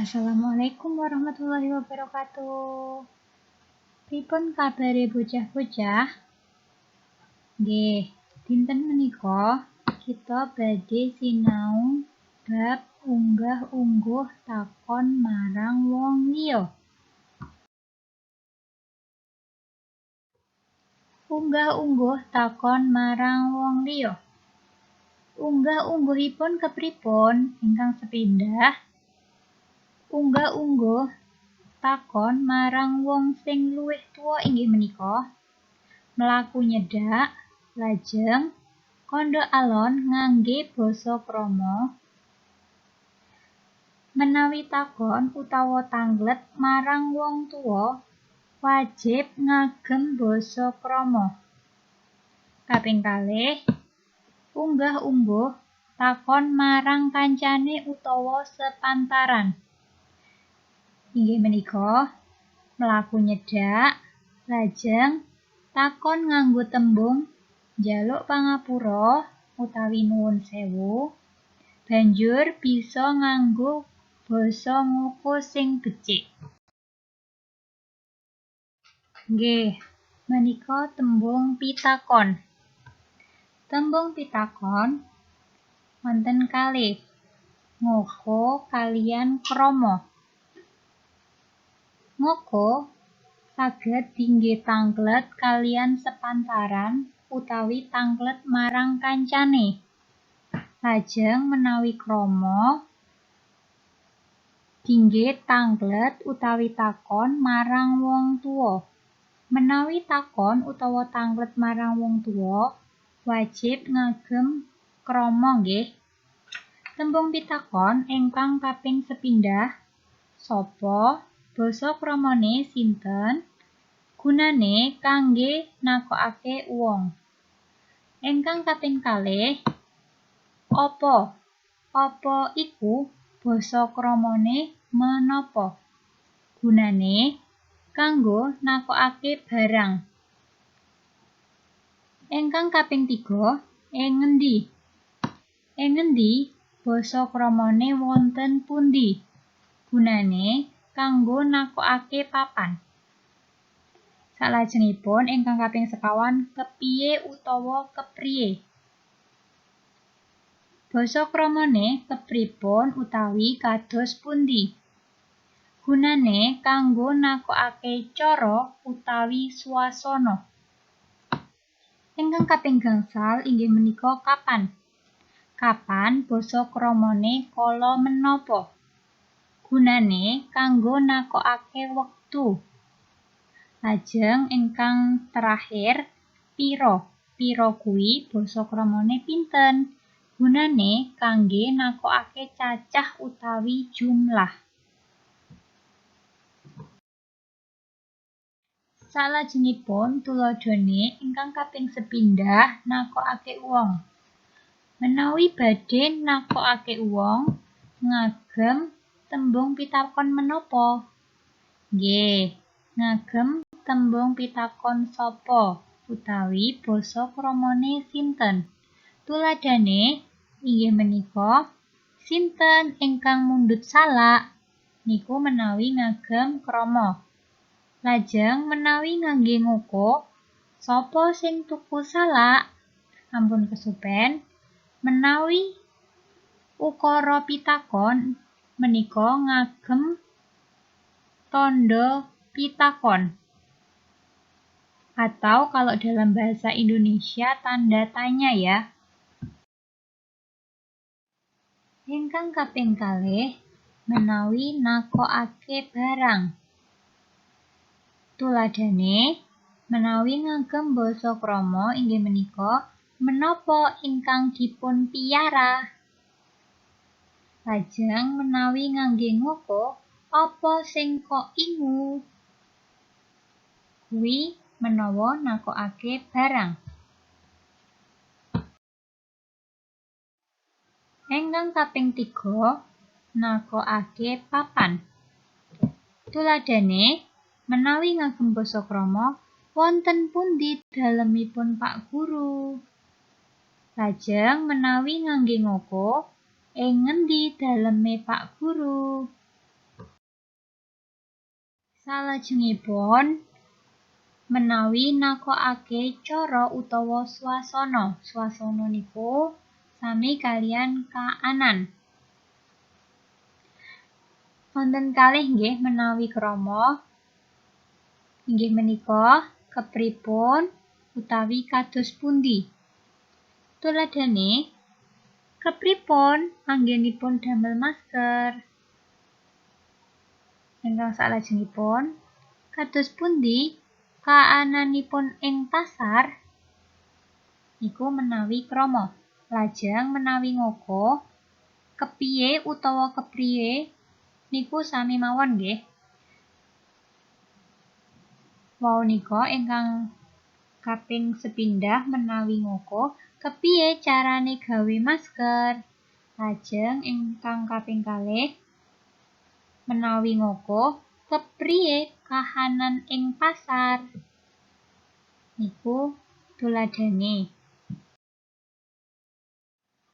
Assalamualaikum warahmatullahi wabarakatuh. Pripun kabare bocah-bocah? Nggih, dinten menika kita badhe sinau bab unggah-ungguh takon marang wong liya. Unggah-ungguh takon marang wong liya. Unggah-ungguhipun kepripun? Ingkang sepindhah, unggah-ungguh takon marang wong sing luwih tuwa inggih menika mlaku nyedhak, lajeng kandha alon ngangge basa krama. Menawi takon utawa tanglet marang wong tuwa wajib ngagem basa krama. Kaping kalih, unggah-ungguh takon marang kancane utawa sepantaran. Inggih menika mlaku nyedhak, lajeng takon nganggo tembung njaluk pangapura utawi nuwun sewu, banjur bisa nganggo basa ngoko sing becik. Nggih, menika tembung pitakon. Tembung pitakon wonten kalih, ngoko kaliyan krama. Ngoko saged dingge tanglet kaliyan sepantaran utawi tanglet marang kancane. Lajeng menawi krama dingge tanglet utawi takon marang wong tuwa. Menawi takon utawa tanglet marang wong tuwa wajib ngagem krama nggih. Tembung pitakon ingkang kaping sepindhah, sapa, basa kramane sinten, gunane kangge nakokake wong. Ingkang kaping kalih, apa, apa iku basa kramane menapa, gunane kanggo nakokake barang. Ingkang kaping tiga, ing ngendi? Ing ngendi basa kramane wonten pundi, gunane kanggo nakokake papan. Salajengipun ingkang kaping sekawan, kepiye utawa kepriye? Basa kramane kepripun utawi kados pundi? Gunane kanggo nakokake cara utawi swasana. Ingkang kaping gangsal inggih menika kapan? Kapan basa kramane kala menapa? Gunane kanggo nakokake wektu. Lajeng ingkang terakhir, pira? Pira kuwi basa kramane pinten? Gunane kangge nakokake cacah utawi jumlah. Salajengipun tuladhane ingkang kaping sepindhah nakokake wong. Menawi badhe nakokake wong ngagem tembung pitakon menapa? Nggih, ngagem tembung pitakon sapa utawi basa kramane sinten. Tuladhane inggih menika sinten ingkang mundhut salak niku menawi ngagem krama. Lajeng menawi ngangge ngoko, sapa sing tuku salak? Ampun kesupen, menawi ukara pitakon menika ngagem tandha pitakon. Atau kalau dalam bahasa Indonesia tanda tanya ya. Ingkang kaping kalih, menawi nakokake barang. Tuladhane menawi ngagem basa krama inggih menika menapa ingkang dipun piyara? Lajeng menawi ngangge ngoko, apa sing kok ingu? Kuwi menawa nakokake barang. Ingkang kaping tiga, nakokake papan. Tuladhane menawi ngagem basa krama, wonten pundi dalemipun Pak Guru? Lajeng menawi ngangge ngoko, ing ngendi daleme Pak Guru? Salajengipun menawi nakokake cara utawa swasana. Swasana niku sami kaliyan kaanan. Wonten kalih nggih menawi krama inggih menika kepripun utawi kados pundi. Tuladhane kepripun anggenipun damel masker. Ingkang salajengipun kados pundi kaananipun ing pasar niku menawi krama. Lajeng menawi ngoko kepiye utawa kepriye niku sami mawon nggih. Wau nika ingkang kaping sepindah menawi ngoko kepiye carane gawe masker. Lajeng ingkang kaping kalih menawi ngoko kepriye kahanan ing pasar. Niku tuladhane.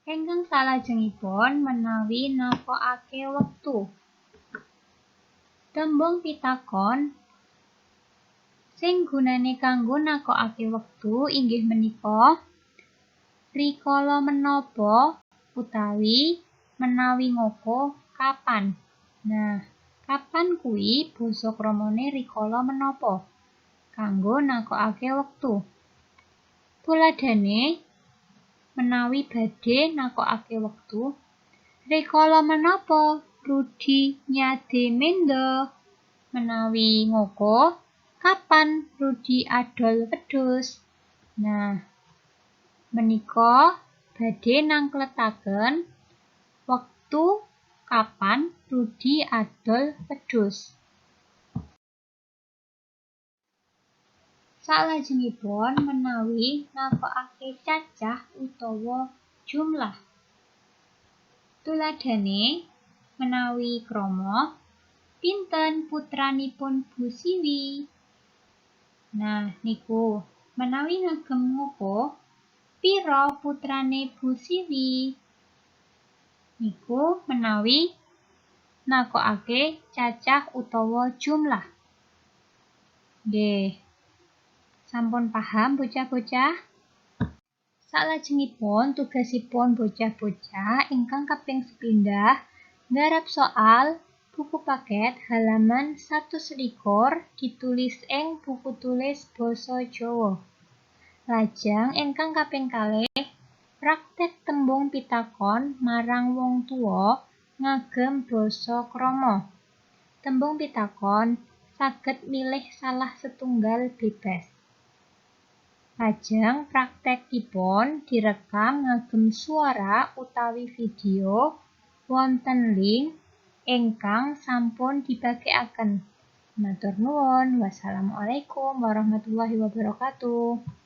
Ingkang salajengipun menawi nakokake wektu. Tembung pitakon sing gunane kanggo nakokake wektu inggih menika rikala menapa utawi menawi ngoko kapan. Nah, kapan kuwi basa kramane rikala menapa kanggo nakokake wektu. Tuladhane menawi badhe nakokake wektu rikala menapa Rudi nyade menda. Menawi ngoko kapan Rudi adol wedhus. Nah, menika badhe nangkletaken wektu kapan Rudi adol wedhus. Salajengipun menawi nakokake cacah utawa jumlah. Tuladhane menawi krama pinten putranipun Bu Siwi. Nah, niku menawi ngagem ngoko pira putrane Bu Siwi. Niku menawi nakokake cacah utawa jumlah. Nggih. Sampun paham bocah-bocah? Salajengipun tugasipun bocah-bocah ingkang kaping sepindah nggarap soal buku paket halaman 121 ditulis ing buku tulis basa Jawa. Lajeng ingkang kaping kalih praktek tembung pitakon marang wong tuwa ngagem basa krama. Tembung pitakon saged milih salah setunggal bebas. Lajeng praktekipun direkam ngagem suara utawi video wonten link ingkang sampun dibagikaken. Matur nuwun. Wassalamualaikum warahmatullahi wabarakatuh.